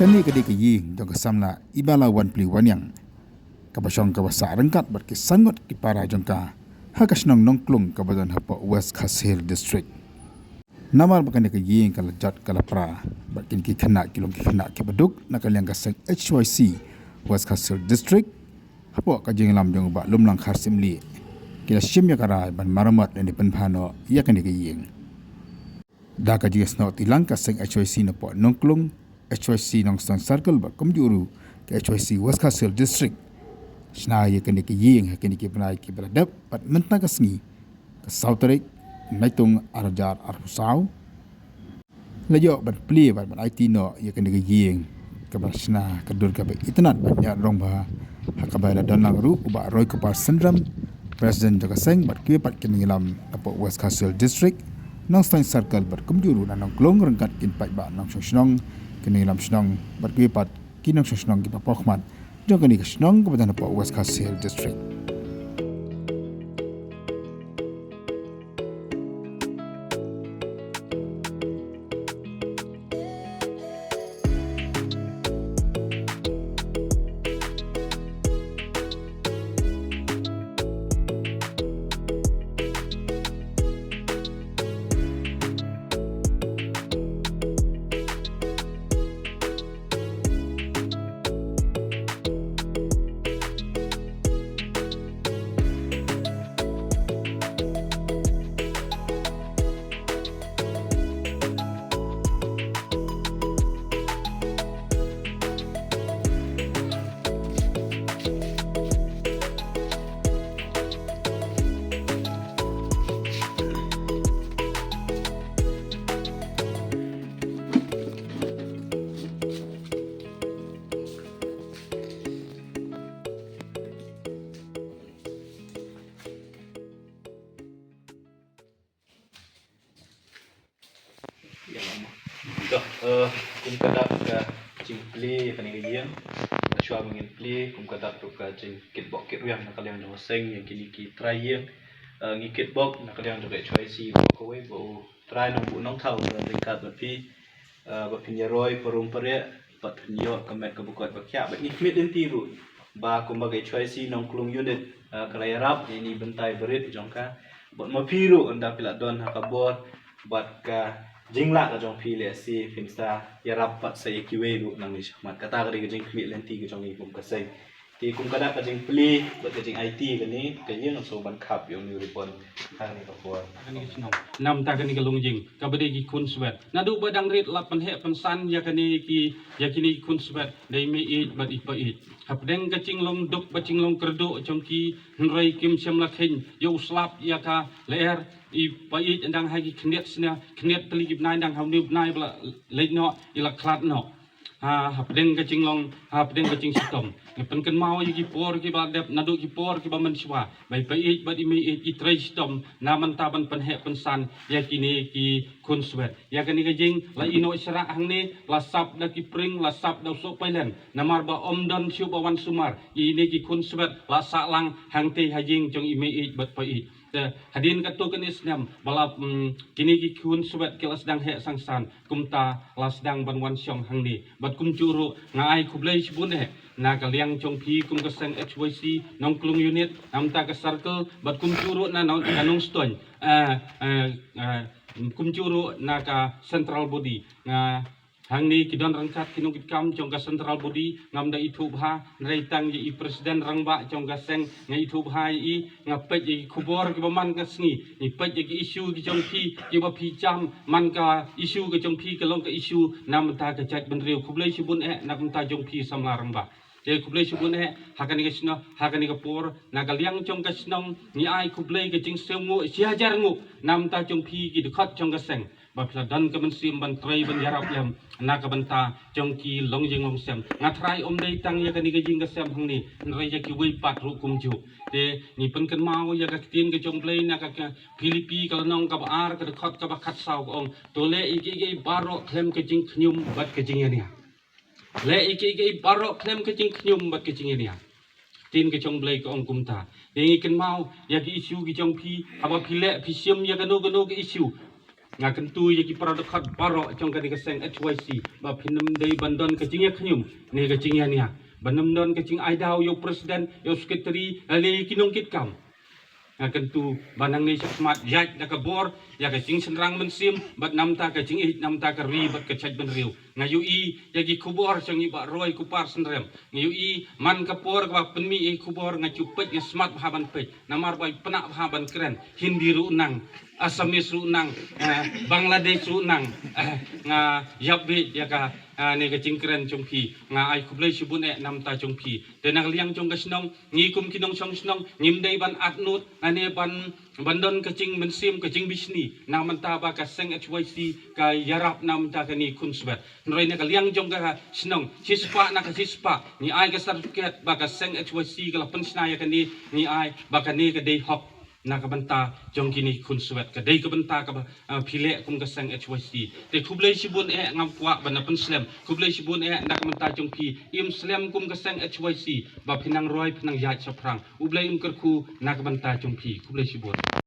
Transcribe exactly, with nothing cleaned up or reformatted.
Kane ka dei ka ïing jong ka samla i Bala Wanpli Wanniang, kaba shong kaba sah ryngkat bad ki san ngut ki para jong ka ha ka shnong Nongklung kaba don hapoh West Khasi Hills District. Namar ba kane ka ïing ka la jot ka la pra bad kine ki khynnah ki long ki khynnah kiba duk na ka liang ka seng H Y C West Khasi Hills District, hapoh ka jingïalam jong u Bah Lumlang Kharsyiemlieh, ki la shim ïa ka rai ban maramot lane pynbha noh ïa kane ka ïing. Da ka jingsnoh tilang ka seng H Y C napoh Nongklung, H Y C Nongstoiñ Circle bad kumjuh ruh ka H Y C West Khasi Hills District, shna ïa kane ka ïing ha kine ki bnai kiba la dep bad mynta ka sngi, ka saw tarik Naitung ar hajar arphew saw, la ïoh ban plie bad ban aiti noh ïa kane ka ïing kaba shna ka dur kaba itynnad bad ñiah rong bha, ha kaba la don lang ruh u Bah Roykumar Synrem, President jong ka seng, bad kiwei pat ki nongïalam napoh West Khasi Hills District, Nongstoiñ Circle bad kumjuh ruh na Nongklung ryngkat ki paidbah nongshong shnong, ki nongïalam shnong bad kiwei pat ki nongshong shnong kiba pohkhmat jong kane ka shnong kaba don hapoh West Khasi Hills District. Ïa, lama. Dah, eh, kum ka dak ka jingplie ïa kane ka ïing. Shuwa ba ngin plie, kum ka dak ruh ka jingkitbok kitrwiang na ka liang jong ka seng ïa kine ki trai ïing. Eh, ngi kitbok na ka liang jong ka H Y C ba kawei ba u Trai Nongbuh Nongthaw u don ryngkat bad phi. Eh, ba phin ïaroi parum pariah, bad phin ïoh ka met ka bukot ba khiah, bad ngi khmih lynti ruh ba kumba ka H Y C Nongklung Unit, eh, ka la ïarap ïa ine i bynta barit jong ka. Bad ma phi ruh ynda phi la don ha ka bor bad ka jinglah ka jong phi, lehse phin sa ïarap pat sa ïa kiwei ruh nangne shakhmat. Kata ka dei ka jingkhmih lynti ka jong ngi kum ka seng. Te kum ka dak ka jingplie bad ka jingaiti kane ka ïing, ngan sngewbha ban khap ïa une u ribbon ha kane ka por. Namta kane ka longïing kaba dei ki khun swet, naduh ba dang rit la pynheh pynsan ïa kane ki, ïa kine ki khun swet da i mei ïeit bad i pa ïeit. Hapdeng ka jinglong duk bad jinglong kyrduh jong ki, hynrei kim shym la kheiñ ïa u slap ïa ka lyer. I pa ïeit dang ha ki khyndiat snem, khyndiat tylli ki bnai, dang ha une u bnai ba la leit noh i la khlad noh. Ha, hapdeng ka jinglong, hapdeng ka jingshitom. Ngi pynkynmaw ïa ki por kiba la dep, naduh ki por kiba mynshuwa, ba i pa ïeit bad i mei ïeit ki trei shitom na bynta ban pynheh pynsan ïa kine ki khun swet. Ïa kane ka ïing la ïehnoh shrah hangne, la sap da ki pring, la sap da u sohpailen. Namar ba ym don shuh ba wan sumar, ine ki khun swet la sah lang hangtei ha ïing jong i mei ïeit bad pa ïeit. Te hadien katto katne snem ba la, mm, kine ki khun swet ki la sdang heh sangsan, kumta la sdang ban wan shong hangne. Bad kumjuh ruh nga ai khublei shibun eh na ka liang jong phi kum ka seng H Y C Nongklung Unit, namta ka circle, bad kumjuh ruh na, na ka Nongstoiñ, eh, eh, eh, kumjuh ruh na ka central body. Nga hangne ki don ryngkat ki nongkitkam jong ka central body, ngam da ithuh bha, hynrei tang ïa i president rangbah jong ka seng nga ithuh bha ïa i. Nga peit ïa ki khubor kiba man ka sngi, ngi peit ïa ki issue ki jong phi kiba phi jam, man ka issue ka jong phi ka long ka issue na bynta ka jaitbynriew. Khublei shibun eh na ka bynta jong phi samla rangbah. Te khublei shibun eh ha kane ka shnong, ha kane ka por, na ka liang jong ka shnong ngi ai khublei ka jingsngewnguh shi hajar nguh na ka bynta jong phi ki dkhot jong ka seng. Ba phi la don ka mynsiem ban trei ban ïarap lem na ka bynta jong ki longïing longsem. Nga tharai ym dei tang ïa kane ka ïing ka sem hangne, hynrei ïa kiwei pat ruh kumjuh. Te ngi pynkynmaw ïa ka ktien ka jong U Blei na ka, ka Philippi ka lynnong kaba ar, ka dkhot kaba khatsaw ka ong, to leh ïa kiei kiei baroh khlem ka jingkhñium bad ka jingïania. Leh ïa kiei kiei baroh khlem ka jingkhñium bad ka jingïania. Ktien ka jong U Blei ka ong kumta. Te ngi kynmaw ïa ki issue ki jong phi, haba phi leh phi shim ïa kano kano ka issue, Nga kyntu ïa ki para dkhot baroh jong kane ka seng H Y C ba phin ym dei ban don ka jingïakhñium ne ka jingïania, ban ym don ka jingai daw ïa u president, ïa u secretary, lane ki nongkitkam. Nga kyntu ba nangne sha khmat ïaid da ka bor ïa ka jingsynrang mynsiem bad namta ka jingïeit namta ka ri bad ka jaitbynriew. Nga ïohi ïa ki khubor jong i Bah Roy Kupar Synrem. Nga ïohi man ka por kaba pynmih ïa ki khubor nga ju peit, nga smat bha ban peit. Namar ba i pynah bha ban kren. Hindi ruh nang, Assamese ruh nang, eh, Bangladesh ruh nang. Eh, nga ïap beit ïa ka, eh, ne ka jingkren jong phi. Nga ai khublei shibun eh namta jong phi. Te na ka liang jong ka shnong, ngi kum ki nongshong shnong ngim dei ban atnud lane ban, ban don ka jingmynsiem ka jingbishni na ka bynta ba ka seng H Y C ka ïarap na ka bynta kane ka khunswet. Hynrei na ka liang jong ka shnong, shispah na ka shispah, ngi ai ka certificate ba ka seng H Y C ka la pynshna ïa kane, ngi ai ba kane ka dei hok na ka bynta jong kine ki khunswet, ka dei ka bynta kaba, ah, phi leh kum ka seng H Y C. Te khublei shibun eh, ngam kwah ban da pynslem. Khublei shibun eh na ka bynta jong phi, im slem kum ka seng H Y C ba phi nang roi, phi nang ïaid shaphrang. U Blei un kyrkhu na ka bynta jong phi. Khublei shibun.